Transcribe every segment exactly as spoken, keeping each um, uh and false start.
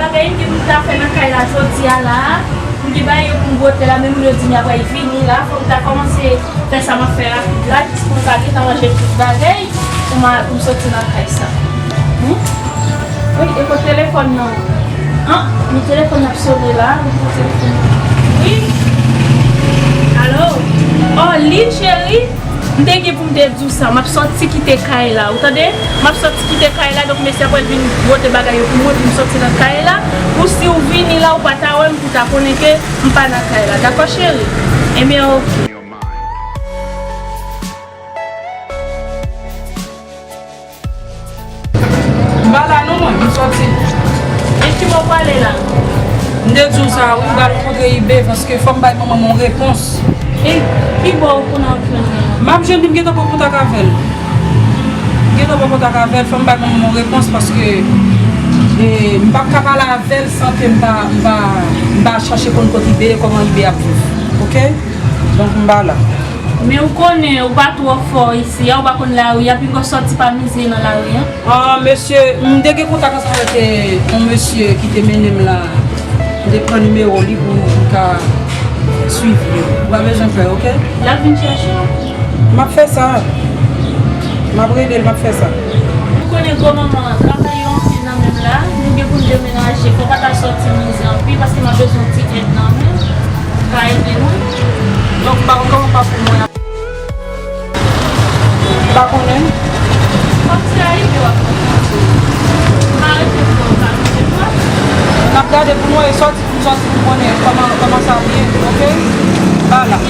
Bagay m gen pou m ta fè nan kay la jodi a la, m gen bagay yo pou m bwote la, men moun yo di m y ap vini la, fò m ta kòmanse fè sa m ap fè rapid la, jis pou m ka gentan ranje tout bagay, pou m a, pou m soti nan kay sa. Hmm? Wi, e kot telefòn nan? An, men telefòn nan ap sone la, men kot telefòn nan? Wi. Alo? Oh, Lynn cheri? M te gen pou m te di w sa, m ap sòti kite kay la, ou tande? M ap sòti kite kay la, donk mesye ap pral vin bwote bagay yo pou mwen, pou m sòti nan kay la, pou si w vini la, ou pa ta wè m, pou w ta konnen ke m pa nan kay la, dakò, cheri? Ebyen, oke. M pa la non mwen, m sòti. E ki bò w prale la? M te di w sa wi, m pral kontre Ibe paske fò m bay manman m yon repons. E ki bò w konnen w ap jwenn li? M ap jwenn li, m gentan pran kontak avè l. M gentan pran kontak avè l, fò m bay manman m yon repons paske e, m p ap ka pale avè l san ke m pa, m pa, m pa chache konn kote Ibe ye, kòman Ibe ap viv. Oke? Donk m pa la. Men ou konnen, ou pa twò fò isi a, ou pa konn lari a, piga w sòti pa mize nan lari a. Ah, mesye, m te gen kontak ansanm avèk, eh, yon mesye ki te mennen m la. M te pran nimewo li pou m ka swiv li. Ou pa bezwen pè, oke? L ap vin chèche w. M ap fè sa. M ap rele l, m ap fè sa. Ou konnen granmanman an, travay yo anpil nan men m la. Nou gen pou n demenaje. Fò w pa ta sòti mize anpil, paske m ap bezwen yon ti èd nan men w. Ka ede nou. Donk, m pa konn kòman m ap fè mwen. M pa konnen. Kòm se Ayiti w ap pran kòm. M pa rete pran kòm se pran. N ap gade pou nou e sòti pou sòti pou konnen kòman, kòman sa ap ye, oke? M pa la.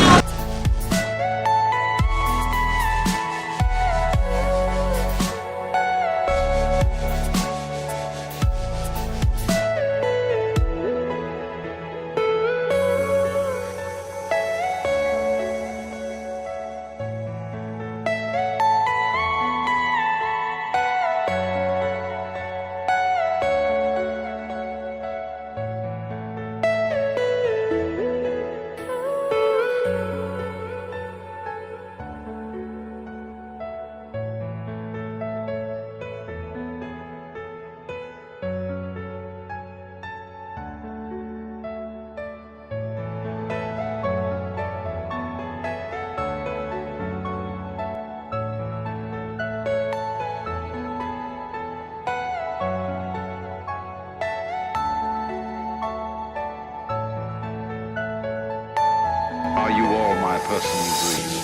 Are you all my personal dreams?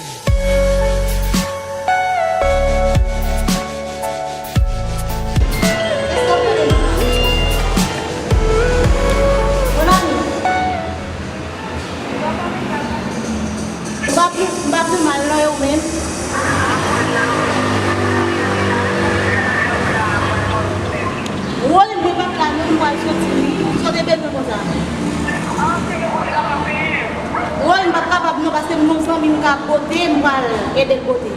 Mon ami, m pa pi, m pa pi mal non, e ou menm? Woy, mwen p ap la non, m pral soti wi. Sa w te bezwen konsa? Woy, m p ap kapab non, paske m gon zanmi m k ap bote, m pral ede l bote.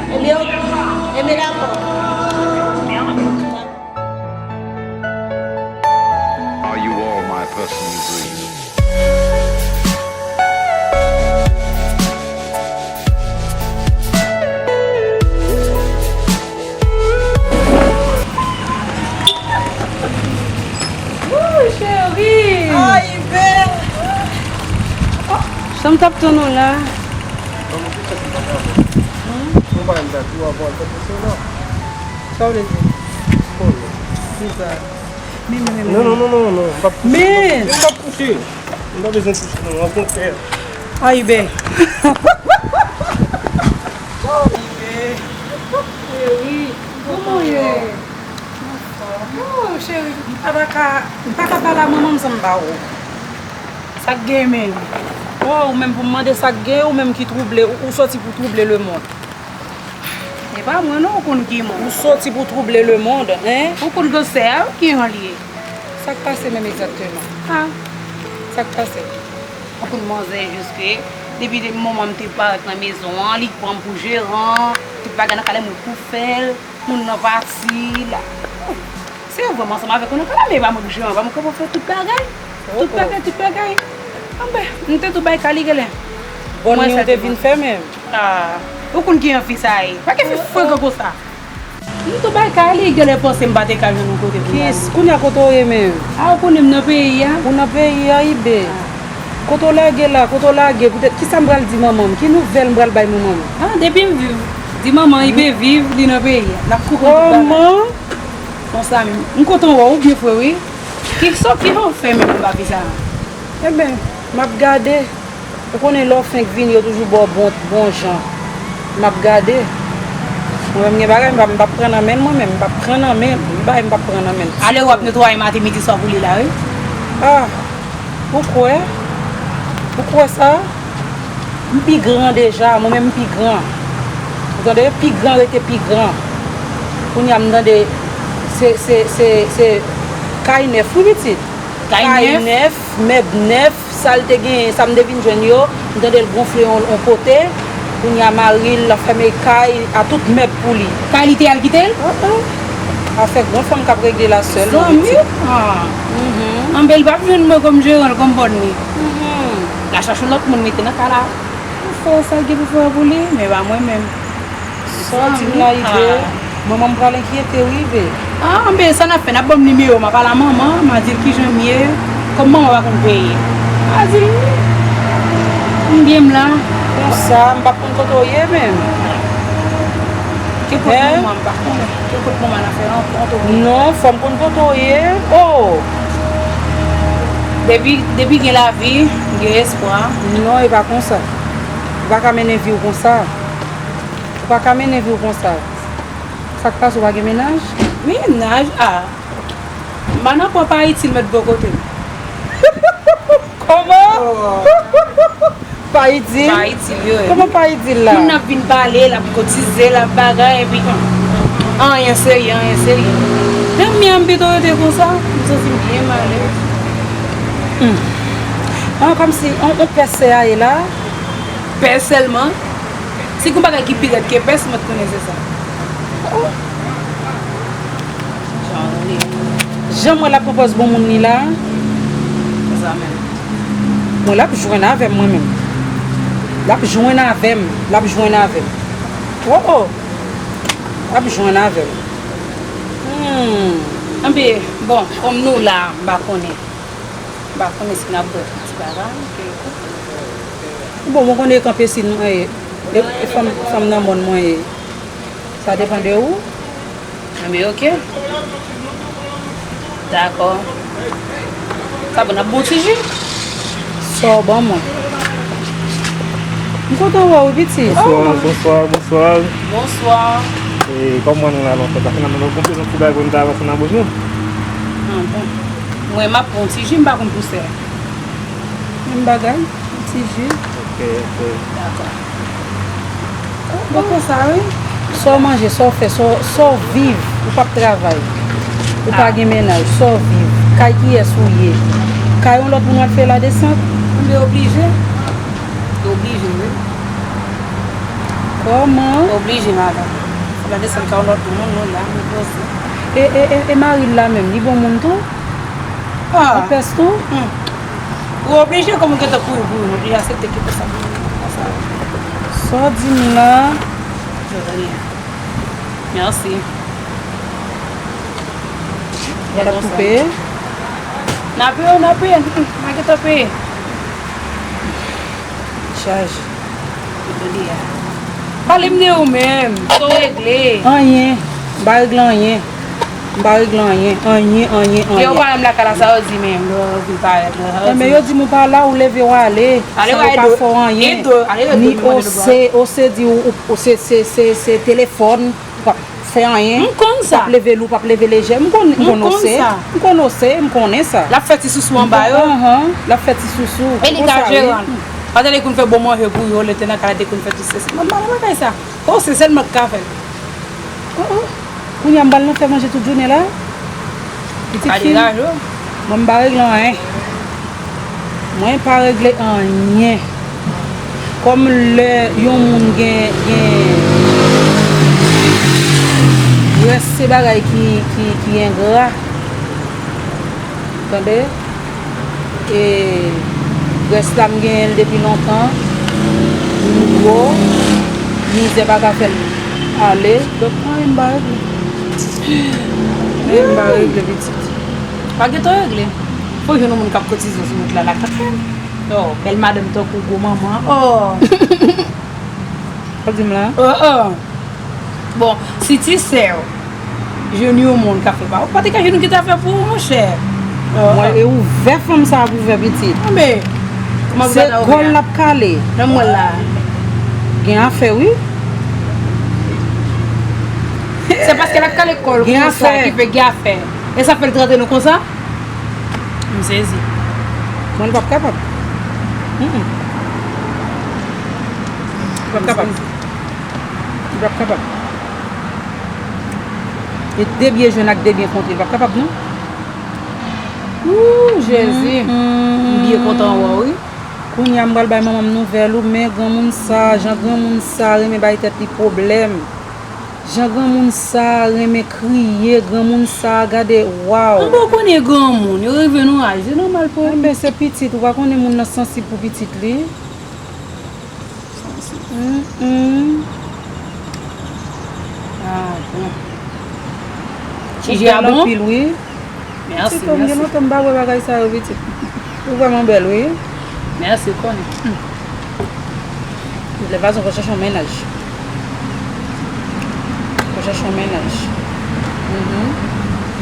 Ebyen, ok, ebyen, dakò. Are you all my personal dreams? Wouy, cheri! Ay, bèl! Sa m t ap tann ou la. Sa w vle di? Kisa? Men, men, men, men. Non, non, non, non, non. M p ap touche. Men! M p ap touche. M pa bezwen touche, non, okontrè. Ay, bè. Cheri, kòman w ye? Oh, cheri, m pa ta ka, m pa ka pale a manman m san m ba ou. Sa k gen, menm? Oh, ou menm pou m mande sa k gen, ou menm ki twouble, ou, ou sòti pou twouble lemonn. E pa mwen non, ou konn ki moun. Ou sòti pou twouble lemonn, en? Ou konn gansè a, ki jan l ye? Sa k pase menm egzakteman? Ah, sa k pase? Ou konn manzè jiske, depi, depi manman m te parèt nan mezon an, li pran m pou jeran, tout bagay nan kay la, mwen pou fè l, moun nan pati la. Se vre, m ansanm avèk ou nan kay la, men e pa mwen k jeran, e pa mwen k ap fè tout bagay. Tout bagay, tout bagay. Anben, m te tou bay kay li genlè. Bòn li ou te vin fè menm? Ah, ou konn ki jan fi sa ye. Pa gen fi frekan konsa. M tou bay kay li, genlè panse m pa te ka jwenn yon kote pou m ale. Kis, kounye a kote w ye menm? A, ou konnen m nan peyi a. Ou nan peyi a, Ibe? Kote w lage la, kote w lage? Poutèt, kisa m pral di manman m? Ki nouvèl m pral bay manman m? A, depi m viv, di manman Ibe viv, li nan peyi a. N ap konprann tout bagay. Kòman? Konsa menm. M kontan wè w byen fre wi. Kisa, kisa w fè menm anba vi sa a? Enben, m ap gade. Ou konnen lè w fenk vini, yo toujou ba w bon, bon jan. M ap gade. Mwen menm gen bagay, m p ap, m p ap pran nan men l mwen menm. M p ap pran nan men l. Gen bagay m p ap pran nan men l. A lè w ap netwaye maten, midi, swa pou li la, wi. A, ou kwè? Ou kwè sa? M pi gran deja, mwen menm m pi gran. Ou tande? Pi gran rete pi gran. Kounye a m tande se, se, se, se kay nèf wi pitit. Kay nèf, mèb nèf, sa l te genyen, sa m te vin jwenn yo, m tande l gonfle yon, yon kote. Kounye a mari l, l ap fèmen kay a tout mèb pou li. Kay li te al kite l? An, an. Afè grann fanm k ap regle la sèl, non, pitit. Zanmi? An. Anben, li p ap jwenn mwen kòm jeran l, kòm bòn li. L a chache yon lòt moun mete nan kay la. Pou fè sa l gen pou fè pou li, men pa mwen menm. Sa w di m la, Ibe? Manman m pral enkyete wi, Ibe. A, anben, sa n ap fè? N ap ban m nimewo, m a pale a manman, m a di l kijan m ye. Kòm manman pa konn peyi, m a di l m byen, m la. Konsa, m p ap konn kote w ye menm. Kenpòt manman, m pa konnen. Kenpòt manman, n a fè rankontre. Non, fò m konn kote w ye. O! Depi, depi gen lavi, gen espwa. Non, e pa konsa. Ou pa ka mennen vi w konsa. Ou pa ka mennen vi w konsa. Sa k pase, ou pa gen mennaj? Mennaj? A! M pa nan pwòp Ayiti, l mèt bò kote m. Kòman? Pa itil? Pa itil, wi. Kòman pa itil la? Moun nan ap vin pale, l ap kotize, l ap bagay, epi, hmm, anyen serye, anyen serye. Nan mi an, m pito rete konsa, m santi m byen malèz. Hmm. An, kòmsi, on, on pès sè a ye la? Pès sèlman? Si gon bagay ki pi rèd ke pès, mwen t konnen se sa. Oh. Jan w ye. Jan m wè l ap pran pòz bon moun li la. Sa menm. Mwen, l ap jwenn avè m, mwen menm. L ap jwenn avè m. L ap jwenn avè m. Oh, oh. L ap jwenn avè m. Hmm. Anben, bon, kòm nou la, m pa konnen. M pa konnen si n ap bwè ti bagay. Bon, mwen konnen e kanpe si mwen ye. E, e fanm, fanm nan mòn mwen ye. Sa depann de ou. Anben, oke. Dakò. Sa bon, n ap bwè yon ti ji? Sa w ban mwen. M kontan wè w, pitit. Bonswa, bonswa, bonswa. Bonswa. E, kòman nou la lontan? Sa fè nan nou konprann yon ti bagay pou nou ta avanse nan bouch nou. Ah, bon. Mwen, m ap pran yon ti ji, m pa konn pou sè. Menm bagay, yon ti ji. Ok, ok. Dakò. Bon, konsa, wi. Sa w manje, sa w fè, sa w, sa w viv, ou p ap travay. Ou pa gen mennaj, sa w viv, kay kiyès ou ye? Kay yon lòt moun w al fè ladesant? Mwen oblije. Oblije, wi. Kòman? Oblije, madanm. Fè ladesant kay yon lòt moun, nou la, nou poze. E, e, e, e mari l la menm, li bon moun tou? Ah. Li pès tou? Hmm. Ou oblije, kòm ou gentan kouri pou yo, ou oblije aksepte ki pou sa. Sa w di m la? Mèsi. Gad ap koupe. N a peye, n a peye. Hmm, n a gentan peye. Chaje. Pale m de ou menm. Sa w regle? Anyen. M pa regle anyen. M pa regle anyen. Anyen, anyen, anyen. Lè w pa menm lakay la, sa yo di menm, lè w vin parèt la, sa yo di. Enben, yo di m ou pa la, ou leve, w ale. Sa yo pa fè w anyen. Ni ose, ose di ou, ou, se, se, se, se telefòn. Ou p ap fè anyen. M konn sa. Ou p ap leve lou, ou p ap leve lejè. M konn, m konn ose. M konn ose, m konnen sa. L ap fè ti sousou anba yo. Anhan, l ap fè ti sousou. E li ka jere l. Pa tande konn fè bon manje pou yo, lè te nan kay la te konn fè ti sesi. Mwen pa nan bagay sa. Ose sèlman k ka fè l. Oh, oh. Kounye a m pral nan fè manje tout jounen la. Pitit fi m. Mwen m pa regle anyen. Mwen pa regle anyen. Kòm lè yon moun gen, gen grès, se bagay ki, ki, ki engra. Tande? E grès la m genyen l depi lontan. Li gwo. Mizè pa ka fè l ale. Donk, anyen m pa regle. Men m pa regle pitit. Pa gentan regle. Fò jwenn yon moun k ap kotize sou wout la, la k ap fè l. Oh, bèl madanm tankou gwo manman. Oh. Sa w di m la? Oh, oh. Bon, si ti sè w jwenn yon moun k ap fè pa, ou pa te ka jwenn yon ki ta fè pou ou, monchè. Oh, mwen, oh. E ouvè fanm sa ap ouvè pitit. Anben, se kò l l ap kale. Nan mwen la. Gen afè, wi. Se paske l ap kale kò l konsa ki fè gen afè. E sa fè l trete nou konsa? M sezi. Mwen, li p ap kapab. Mm-mm. Li p ap kapab. Li p ap kapab. E de byen jwenn ak de byen kontre, li p ap kapab, non. Ooh, Jezi. Mm-mm. M byen kontan wè w, wi. Kounye a, m pral bay manman m nouvèl ou, men granmoun sa, jan granmoun sa renmen bay tèt li pwoblèm. Jan granmoun sa renmen kriye, granmoun sa gade, waw. Anben, ou konnen granmoun, yo rive nan yon aj, se nòmal pou. Anben, se pitit, ou pa konnen moun nan sansib pou pitit li. Sansib. Mm, mm. Ah, bon. Ou bèl anpil, wi. Mèsi, mèsi. Pitit, m gen lontan m pa wè bagay sa yo, pitit. Ou vrèman bèl, wi. Mèsi, ou konnen. Hmm. De tout fason, fò chèche yon mennaj. Fò chèche yon mennaj. Mhm.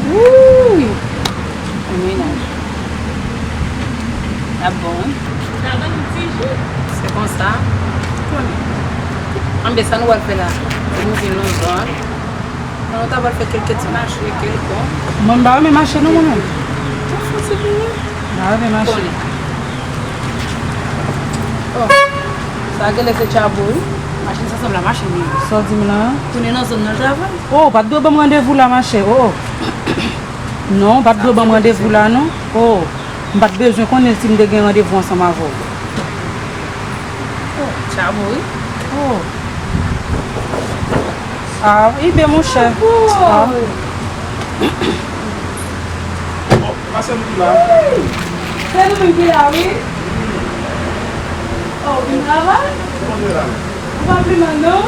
Wouy! Yon mennaj. L ap bon, wi. Se konsa. Anben, sa nou pral fè la? Nou vin nan zòn. Mwen, nou ta pral fè kèlke ti mache kèlkonk. Mwen, m pa renmen mache non, mwen menm. Ou fouti pou mwen? M pa renmen mache. Konnen. Oh, sa genlè se tchabo, wi. Machin sa sanble a machin li ye. Sa w di m la? Tounen nan zòn nan l travay. Oh, ou pa t dwe ban m randevou la, machè. Oh, oh. Non, ou pa t dwe ban m randevou la, non. Oh, m pa t bezwen konnen si m te gen randevou ansanm avè w. Oh, tchabo, wi. Oh. Ah, Ibe, monchè. Ah. Bon, Marcel, ou la? Se nou menm ki la, wi. Oh, ou vin travay? Kòman w ye la? Ou pa pi mal, non?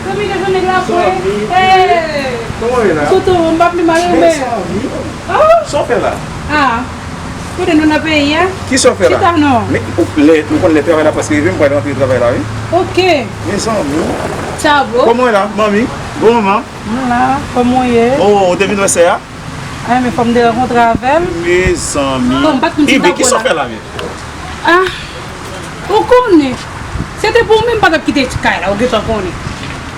Zanmi, de jwenn nèg la fre. Zanmi. Hey! Kòman w ye la? Kote w, m pa pi mal, men. Zanmi. Oh! Sa w fè la? Ah. Kote nou nan peyi a? Kisa w fè la? Chita non. Men, ou, lè, nou konn lè travay la prèske rive, m pral rantre travay la, wi. Ok. Mezanmi. Tchabo. Kòman w ye la, manmi? Bon manman? M la, kòman w ye? Oh, ou te vin wè sè a? Ay, men fò m te rankontre avè l. Mezanmi. Bon, m pa t konn si Ibe, kisa w fè la, men? Ah. Ou konnen, se te pou ou menm m pa t ap kite kay la, ou gentan konnen.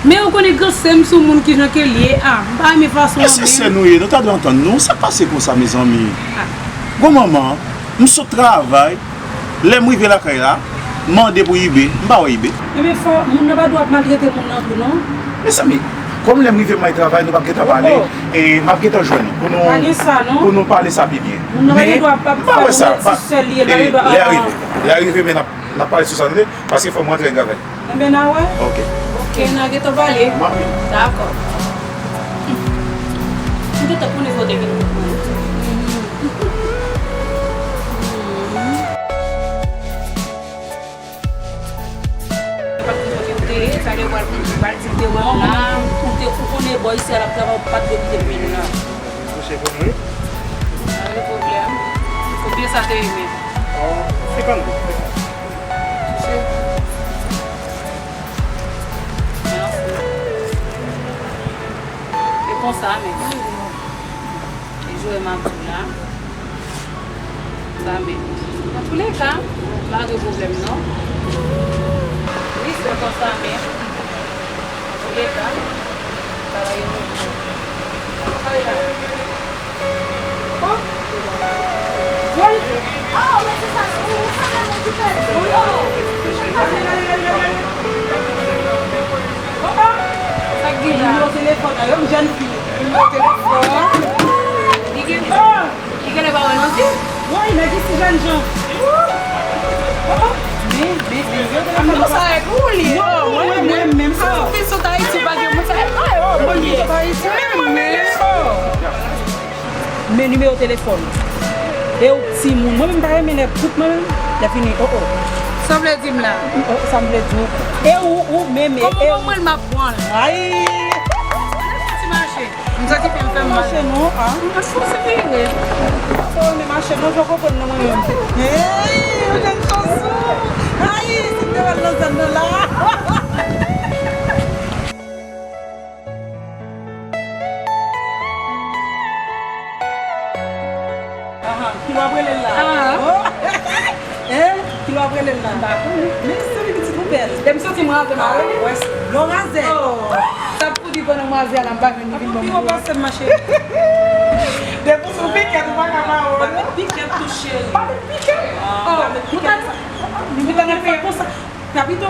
Men ou konnen gran sè m se yon moun kijan ke l ye, ah, m pa renmen fason an menm. E se sè nou ye, nou ta dwe antann nou, sa k pase konsa, mezanmi? Ah. Gwo manman, m sot travay, lè m rive lakay la, m mande pou Ibe, m pa wè Ibe. Ebyen, fò, moun nan pa dwe ap maltrete moun nan tou, non. Mezanmi, kòm lè m rive m al travay, nou p ap gentan pale, oh, oh, e m ap gentan jwenn nou pou nou, pa gen sa, non, pou nou pale sa pi byen. Moun nan pa gen dwa ap, ap fè moun nan ti sè l ye, l pa gen dwa, lè a rive, lè a rive, men n ap, n ap pale sou sa, tande, paske fò m rantre travay. Enben, n a wè. Ok. Ok, n a gentan pale. Dakò. M gentan konnen sa w te vin pou mwen. Ou pa t konn kote m te ye, sa lè w al, ou pral di m te wè m la, ou te, ou konnen bò isi a l ap travay, ou pa t dwe kite m vin la. Touche pou mwen. Pa gen pwoblèm. Konbyen sa te ye menm? Oh, senkannde. Touche. Mèsi. E konsa menm. E jwe m ap di w la. Sa menm. Antouleka, pa gen pwoblèm non. Wi, se konsa menm. Antouleka, travay yo. Oh. Sa k gen la? Nimewo telefòn la, yon jèn fi. Nimewo telefòn. Li gen, li genlè pa wè non, di. Woy, nèg isi jènjan. Men, men, men, nimewo telefòn. Non, sa e pou li. Non, mwen menm, mwen menm, se yon fi sot Ayiti, pa gen moun sa e pa yo, mwen menm sot Ayiti. Men, men, men, men, men. Men nimewo telefòn. E ou k timoun. Mwen menm m ta renmen lè tout mwen menm. Lè fini, oh, oh. Sa w vle di m la? Oh, sa m vle di w. E ou, ou menm, e, kòman e mwen, mwen m ap pran l? Ay! Ti mache. M santi pye m fè m mal. Mache non, a. M ap konsidere. Sa w vle mache non, jan w konprann nan mwen menm. Hey, ou jwenn chans ou. Ay, si m te wè l nan zòn nan la. Ahan, ki lè w ap rele l la? Ah. Oh. Eh, ki lè w ap rele l la? M pa konnen. Men se li pitit ou bèl. Lè m soti mwen avè m a rele. Ah, wè, lè w razè. Oh. Sa pou di pandan m razè a la, m pa jwenn li vin ban m. Pi wè pase m, ma chérie. Depi sou pikèt, ou pa ka pa wè. Pa met pikèt tou, cheri. Pa met pikèt? Ah, oh, pa met pikèt. Ou ta, ou ta nan fè konsa. Ta pito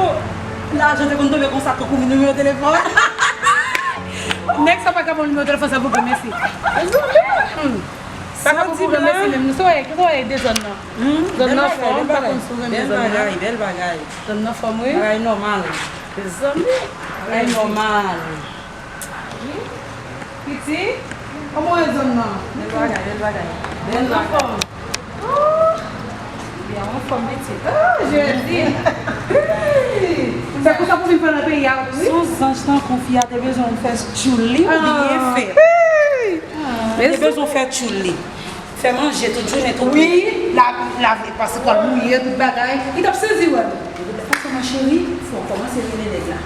lajan te konn tonbe konsa tankou nimewo telefòn. Nèg sa pa ka ban m nimewo telefòn sa pou granmesi. Hmm. Sa ka pou granmesi menm. Nou soyè, ki soyè de zòn nan. Hmm, zòn nan fò, m pa konn si w renmen zòn nan. Bèl bagay, bèl bagay. Zòn nan fò, wi. Bagay nòmal. Mezanmi. Bagay nòmal. Pitit, kòman w wè zòn nan? Bèl bagay, bèl bagay. Bèl bagay. Zòn nan fò. Oh! Byen anfòm, pitit. Oh, jezi. Se konsa pou vin fè nan peyi a, wi. Se yon zanj tankou fi a te bezwen w fè tchouli, ou byen fè. Te bezwen w fè tchouli. Fè manje tout jounen, tout wi, la, lave, pase twal mouye, tout bagay. Li t ap sezi wè m. De tout fason, ma chérie, fò w kòmanse rele nèg la.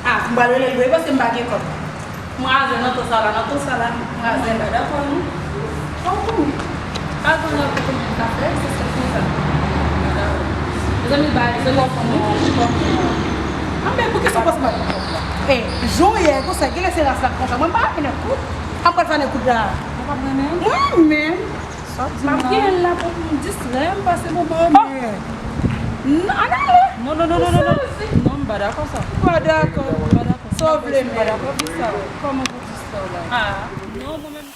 Ah, m pral rele l vre, paske m pa gen kòb. M razè nan tan sa la, nan tan sa la, m razè la. Dakò, non? Fò w konnen. Pa konn nan kote moun ka fè, se sèl konsa. Mezanmi, ba, se lè fanm, wi. Anben, poukisa w panse m ap pran kòb la? Eh, jan w ye konsa, genlè se ras la k konsa. Mwen m pa renmen nèg kout. Sa m pral fè nèg kout la? Ou pa renmen? Mwen menm. M ap gen la pou m distrè m, pase moman an byen. Non, ann ale. Non, non, non, non, non, non. Non, m pa dakò sa. Ou pa dakò? M pa dakò. Sa w vle menm? M pa dakò pou sa. Kòman pou distrè w la? Ah. Non, mwen menm.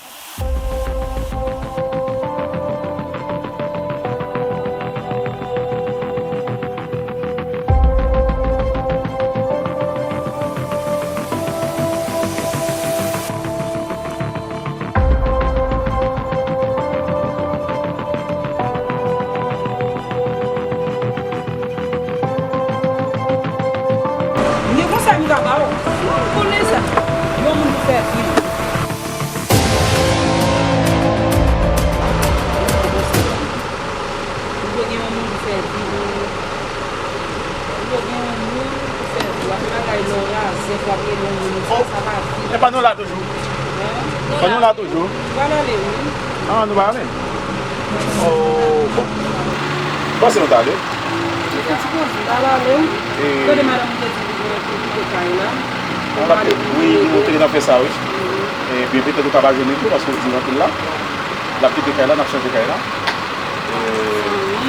Li konsa m ka ba w. Ou konnen sa. Yon moun pou fè vi. Ou dwe gen yon moun pou fè vi. Ou dwe gen yon moun pou fè vi. W ap bagay lè w razè, w ap rele yon moun, sa pa vi. E pa nou la toujou. Hein? Pa nou la toujou. Ou pral ale, wi. Ah, nou pa ale? Oh, bon. Panse nou ta ale? Ou fè ti poze, ou pral ale, wi. E kote madanm ou te di li gen pou kite kay la? Wi, nou te gen afè sa, wi. E byen, petèt ou ka pa jwenn li tou, paske ou di anpil la. L ap kite kay la, n ap chanje kay la. E,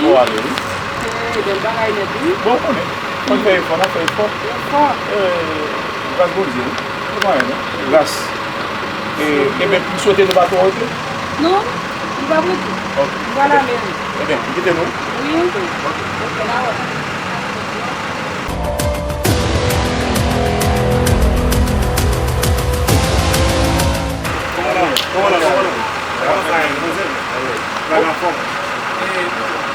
fò w ale, wi. E, bèl bagay nèt, wi. Bon, ou konnen. Fò n fè efò, n ap fè efò. Efò. E, gras Bondye, wi. Se mwayen, non? Gras. E, ebyen, m swete nou pa twò rete. Non, nou p ap rete. Ok. Nou pral ale, wi. Ebyen, m kite nou. Wi. Ok. Ok, n a wè. Kòman la? Kòman la? Kòman la? Kòman sa ye? Manzè? Bagay anfòm. E,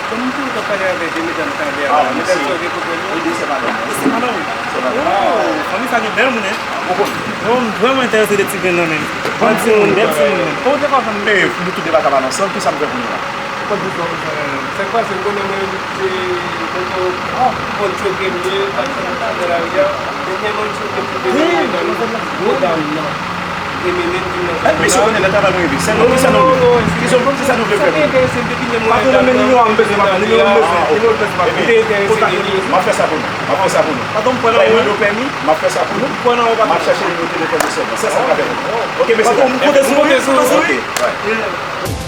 kòm m toujou t ap pale avèk de medam talè a, medam sa yo gen pwoblèm, non? Wi, de sè madanm. De sè madanm? Sè madanm. Oh, fanmi sa gen bèl moun, en. Ou konn. Non, m vrèman enterese de ti grenn nan, men. Bèl timoun, bèl timoun, men. Kòman w te fè fè m, e, nou tout de pa ka pale ansanm, kisa m fè pou nou la? Ou konn di sa, mezanmi. Sa k pase, m konnen mwen, se, mwen, mwen, mwen choke m ye, pa t nan lari a. Dènyèman, m choke m te vin nan medam nan. E men, men, vin nan. Èske misye konnen nan travay nou rive? Se nou, se nou. Kisa, kisa nou vle fè pou nou? Pa konnen men nimewo a m bezwen, papa. Nimewo m bezwen. Nimewo m bezwen, papa. Kontakte m. M ap fè sa pou nou. M ap fè sa pou nou. Mwen mande w pèmi, m ap fè sa pou nou. M ap chache nimewo telefòn nou sèlman. Se sa m ka fè pou nou. Ok, mesye. Patwon, m konte sou ou, wi. Ok, bye.